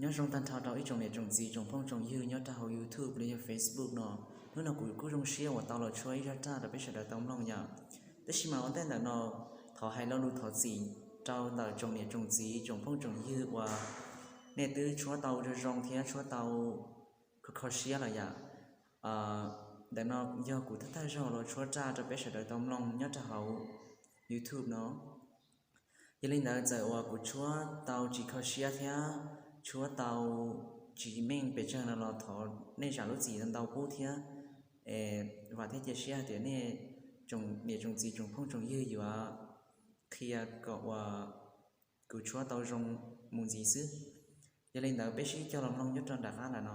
Nyob zoo tag nrho rau ib tsoom niam tsoom txiv tsoom phooj tsoom ywg nyob rau hauv YouTube los yog Facebook no. Hnub no kuv kuj zoo siab uas tau los tshuab ib zaj raj rau peb sawv daws tau mloog yom. Tab sis mas ua ntej ntawm no, thov hais lo lus thov txim rau ntawm tsoom niam tsoom txiv tsoom phooj tsoom ywg uas nej twb tshuab tau zoo zoo thiab tshuab tau kho kho siab lawm yom. Ntawm no yog kuv thawj thawj zaug los tshuab raj rau peb sawv daws tau mloog nyob rau hauv YouTube no. Yog li ntawd txawm uas kuv tshuab tau tsis kho siab thiab tshuab tau tsis meej pes tsawg no los thov nej zam lub txim ntau pub thiab. Vam thiab cia siab hais tias nej tsoom niam tsoom txiv tsoom phooj tsoom ywg yuav qhia kom uas kuv tshuab tau zoo mus ntxiv xwb. Yog li ntawd peb sib cog los mloog nyob rau nram qab ntawm no.